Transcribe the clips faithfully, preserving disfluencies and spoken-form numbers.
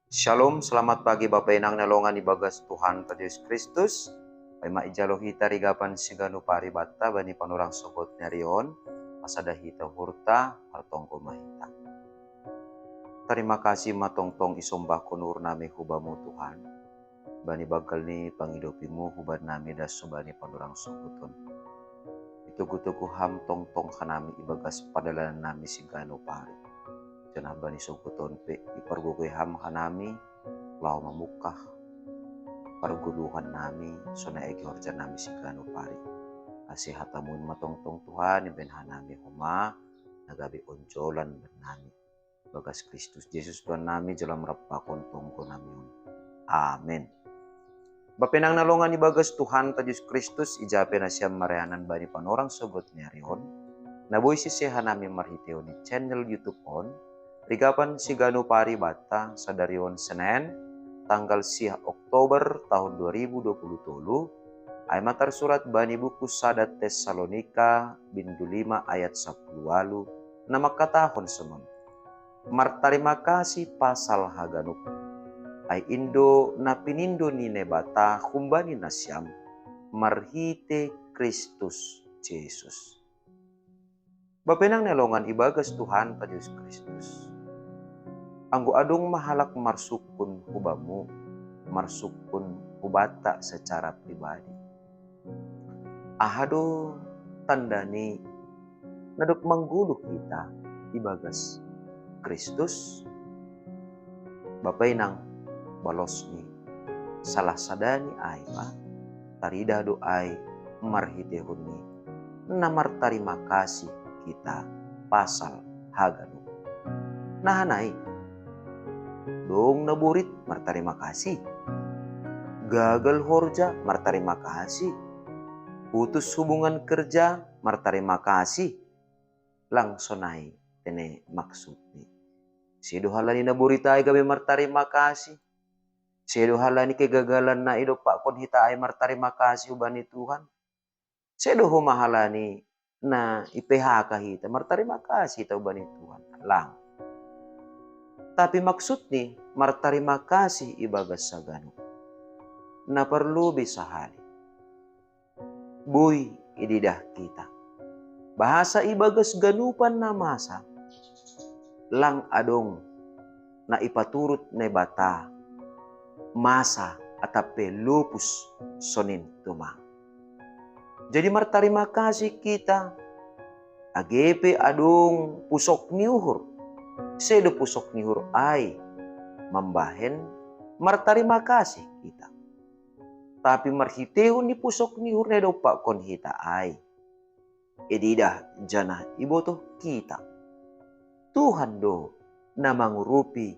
Shalom, selamat pagi Bapa Inang na longan ibagas Tuhan ta Jesus Kristus. Paima ijalo hita rigapan siganu paribatta bani panorang sogot nerion, pasada hita hurta, martonggo mahita. Terima kasih matongtong isombahkon uhur nami hubamu Tuhan. Bani bagal ni pangidopimu huban nami das bani panorang sogoton. Itugu-tugu ham tongtong hanami ibagas padalanan nami siganu pari. Janah bani sogoton pe ipargogoi ham hanami, laho mamungkah pargoluhan nami, sonai age horja nami siganu pari. Ase hatamu in matongtong Tuhan, imbahen hanami homa, na gabe onjolan bani nami. Bagas Kristus Jesus Tuhan nami, jala marap pakon tonggo nami on. Amen. Bapa Inang na longan ibagas Tuhan ta Jesus Kristus, ija pe nasiam marayanan bani panorang sogot nerion, na boi sise hanami marhitehon ni channel YouTube on, rigapan siganu paribatta sadarion Senen, tanggal siah Oktober tahun dua ribu dua puluh tolu, ai ma tarsurat bani buku sada Tesalonika bindu lima ayat sapuluh walu, na mangkatahon sonon: Martarima kasih pasal haganup. Ai in do na pinindo ni Naibata humbani nasiam marhite Kristus Jesus. Bapa Inang na longan ibagas Tuhan ta Jesus Kristus. Anggo adong ma halak marsungkun hubamu, marsungkun hubanta secara pribadi. Aha do tanda ni na dob manggoluh hita ibagas Kristus? Bapa Inang, balos ni salah sada ni ai ma, taridah do ai marhitehon ni na martarima kasih hita pasal haganup. Nah, hanai, dong na borit martarima kasih. Gagal horja martarima kasih. Putus hubungan kerja martarima kasih. Lang sonai tene maksudni. Sedo halani na borit ai gabe martarima kasih. Sedo halani kegagalan na idompakkon hita ai martarima kasih hubani Tuhan. Sedo homa halani na i-P H K hita martarima kasih hita hubani Tuhan. Lang. Tapi maksudni martarima kasih ibagas haganup, na parlobei sahali. Boi ididah hita bahasa ibagas ganupan na masa, lang adong na ipaturut Naibata masa atap pe lopus sonin tumang. Jadi martarima kasih hita, age pe adong pusok ni uhur. Sedo pusok ni uhur ai mambahen martarima kasih hita. Tapi marhitehon ni pusok ni uhur na idompakkon hita ai, ididah janah ibotoh hita. Tuhan do na mangurupi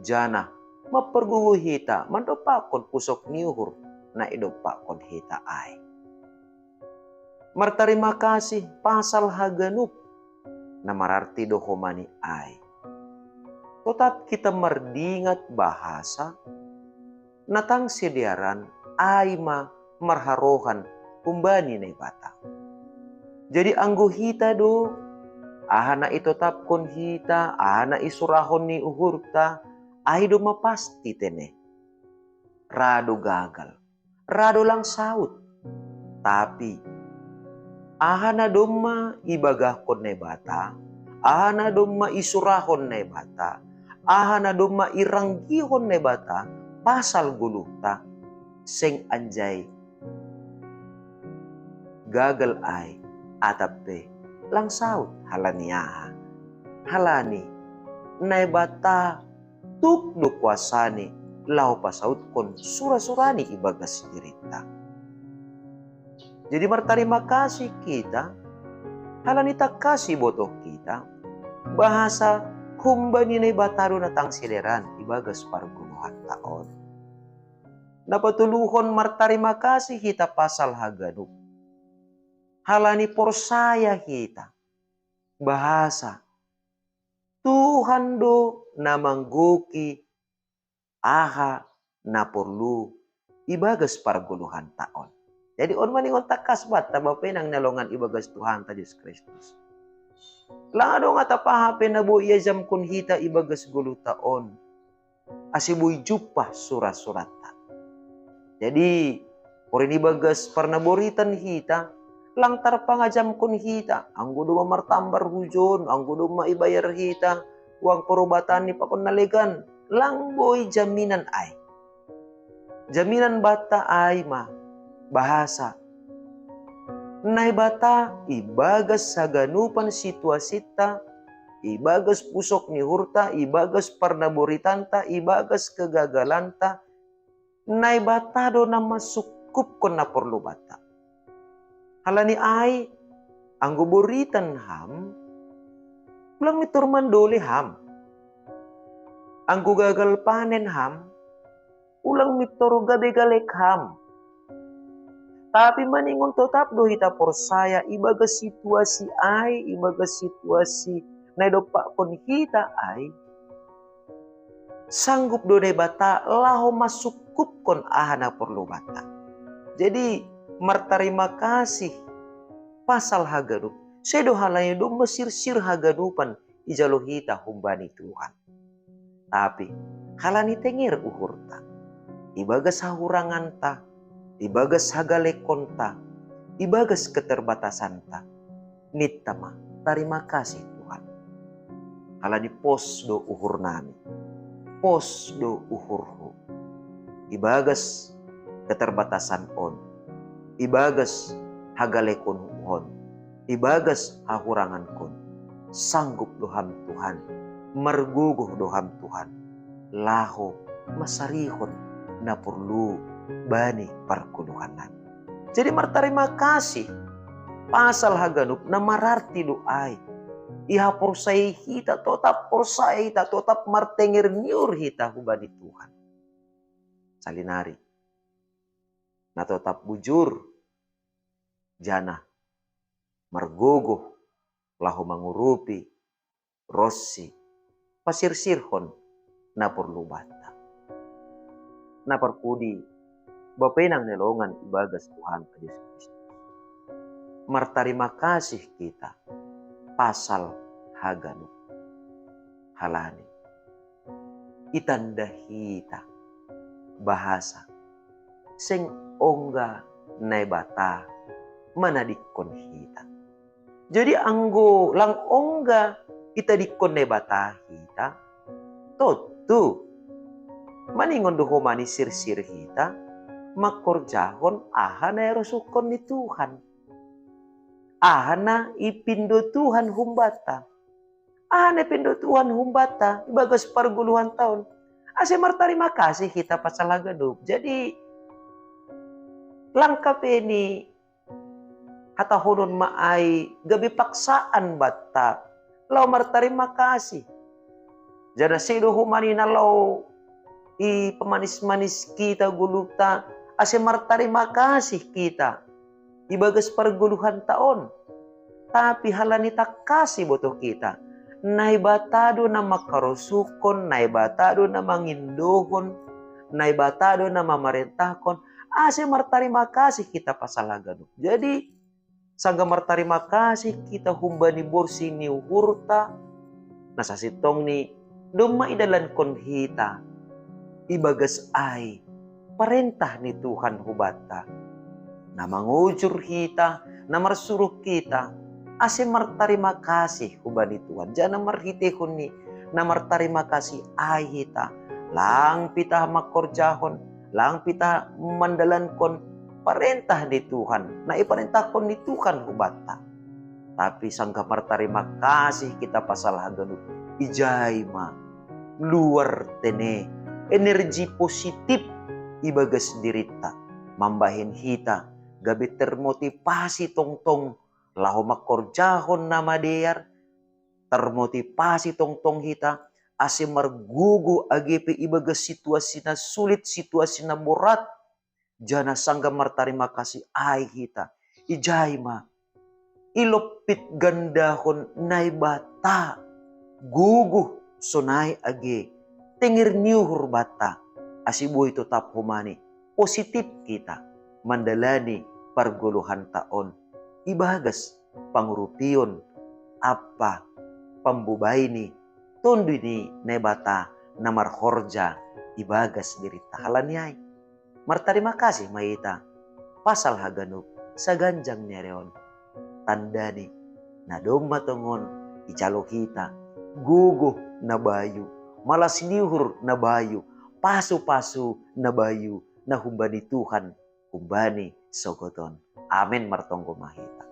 janah mampargogoi hita mandompakkon pusok ni uhur na idompakkon hita ai. Martarima kasih pasal haganup, na mararti do homa ni ai. Totap hita mardingat bahasa na tangsi dearan ai ma marharohan humbani Naibata. Jadi anggo hita do, aha na itotapkon hita, aha na isurahon ni uhurta, ai do ma pasti tene. Ra do gagal, ra do lang saut. Tapi aha na domma ibagahkon Naibata, aha na domma isurahon Naibata, aha na domma iranggihon Naibata pasal goluhta, seng anjai gagal ai, atap pe lang saut. Halani aha? Halani Naibata tuk do kuasani laho pasautkon sura-surani ibagas dirinta. Jadi martarima kasih hita, halani tangkas ibotoh hita bahasa humbani Naibata do na tangsi dearan ibagas pargoluhanta on. Na patoluhon, martarima kasih hita pasal haganup, halani porsaya hita bahasa Tuhan do na manggoki aha na porlu ibagas pargoluhanta on. Jadi on ma ningon tangkas banta, Bapa Inang na longan ibagas Tuhanta Jesus Kristus. Lang adong atap aha pe na boi iajamkon hita ibagas goluhta on, ase boi jumpa sura-suranta. Jadi, porini bagas parnaboritan hita, lang tarpangajamkon hita, anggo domma martambar hujon, anggo domma ibayar hita uang perobatan ni pakon na legan, lang boi jaminan ai. Jaminan banta ai ma, bahasa Naibata ibagas haganupan situasinta, ibagas pusok ni uhurta, ibagas parnaboritanta, ibagas kegagalanta, Naibata do na mansukupkon na porlu banta. Halani ai, anggo boritan ham, ulang mintor mandole ham. Anggo gagal panen ham, ulang mintor gabe galek ham. Tapi maningon totap do hita porsaya ibagas situasi ai, ibagas situasi na idompakkon hita ai, sanggup do Naibata laho mansukupkon aha na porlu banta. Jadi, martarima kasih pasal haganup. Sedo halani domma sirsir haganupan ijalo hita humbani Tuhan. Tapi halani tenger uhurta, ibagas hahuranganta, ibagas hagalekonta, ibagas keterbatasanta, ninta ma, tarima kasih Tuhan. Halani pos do uhurnami, pos do uhurhu. Ibagas keterbatasan on, ibagas hagalekon on, ibagas hahurangankon, sanggup do ham Tuhan, margogoh do ham Tuhan, laho mansarihon na porlu bani pargoluhannami. Jadi martarima kasih pasal haganup na mararti do ai. Ihaporsayai hita, totap porsaya hita, totap martenger ni uhur hita hubani Tuhan. Salinari, na totap bujur, janah margogoh laho mangurupi ronsi pasirsirhon na porlu banta. Na parpudi, Bapa nang na longan ibagas Tuhanta Jesus Kristus, martarima kasih hita pasal haganup. Halani itanda hita bahasa seng ongga Naibata manadingkon hita. Jadi anggo lang ongga itadingkon Naibata hita, tontu maningon do homa ni sirsir hita mangkorjahon aha na irosuhkon ni Tuhan, aha na ipindo Tuhan humbanta. Aha na ipindo Tuhan humbanta ibagas pargoluhanta on, ase martarima kasih hita pasal haganup. Jadi langka pe ni hatahonon ma ai gabe paksaan banta laho martarima kasih. Janah sedo homa ni na laho ipamanis-manis hita goluhta ase martarima kasih hita ibagas pargoluhanta on. Tapi halani tangkas ibotoh hita, Naibata do na mangkarosuhkon, Naibata do na mangindohon, Naibata do na mamarentahkon, ase martarima kasih hita pasal haganup. Jadi sanggah martarima kasih hita humbani borsi ni uhurta, na sasintongni domma idalankon hita ibagas ai parentah ni Tuhan hubanta, na mangujur hita, na marsuruh hita ase martarima kasih hubani Tuhan. Janah marhiteihon ni na martarima kasih ai hita, lang pitah mangkorjahon, lang pitah mandalankon parentah ni Tuhan na iparentahkon ni Tuhan hubanta. Tapi sanggah martarima kasih hita pasal haganup, ijai ma luar tene energi positif ibagas dirinta, mambahen hita gabe termotivasi tongtong laho mangkorjahon na madear, termotivasi tongtong hita ase margogoh age pe ibagas situasi na sulit, situasi na borat. Janah sanggah martarima kasih ai hita, ijai ma ilompit gandahon Naibata gogoh sonai age tenger ni uhur banta, ase boi totap homa ni positif hita mandalani pargoluhanta on ibagas pangurupion ampa pambobai ni Tonduy ni Naibata na marhorja ibagas dirita halani ai. Martarima kasih ma hita pasal haganup saganjang ni ari on. Tandani na domma tongon ijalo hita gogo na bayu, malas ni uhur na bayu, pasu-pasu na bayu na humbani Tuhan, humbani sogoton. Amen. Martonggo ma hita.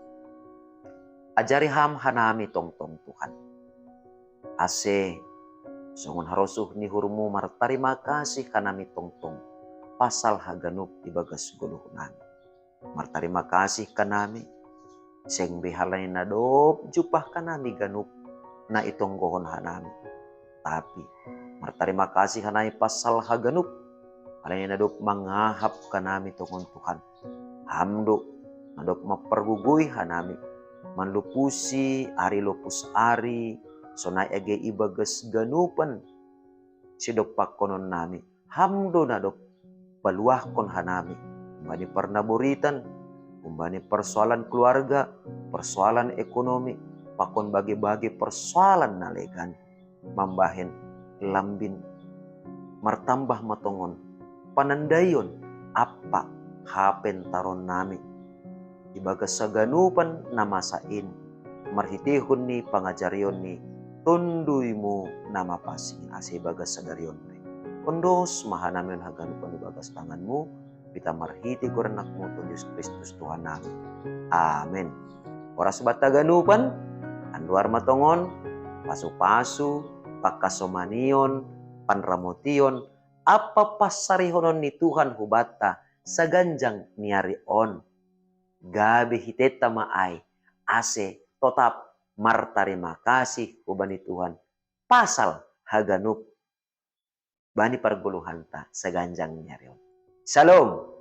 Ajari ham hanami tongtong Tuhan, ase songon harosuh ni uhurmu martarima kasih hanami tongtong pasal haganup ibagas goluhnami. Martarima kasih hanami seng be halani na dob jumpah hanami ganup na itonggohon hanami, tapi martarima kasih hanami pasal haganup halani na dob mangahap hanami tongon Tuhan. Ham do na dob mampargogoi hanami manlupusi ari lopus ari, sonai age ibagas ganupan sidompakkononnami. Ham do na dob paluahkon hanami humbani parnaboritan, humbani persoalan keluarga, persoalan ekonomi, pakon bage-bage persoalan na legan, mambahen lambin martambah ma tongon panandaion ampa hapentaronnami ibagas saganupan na masa in, marhiteihon ni pangajarion ni TonduyMu na mapansing in, ase ibagas sadari on pe ondos ma hanami on haganupan ibagas tanganMu, hita marhite goran AnakMu Tuhan Jesus Kristus Tuhannami. Amen. Horas banta haganupan. Anduar ma tongon pasu-pasu, pangkasomanion, panramotion ampa pansarihonon ni Tuhan hubanta saganjang ni ari on. Gabe hitenta ma ai ase totap martarima kasih hubani Tuhan pasal haganup bani pargoluhanta saganjang ni ari on. Shalom.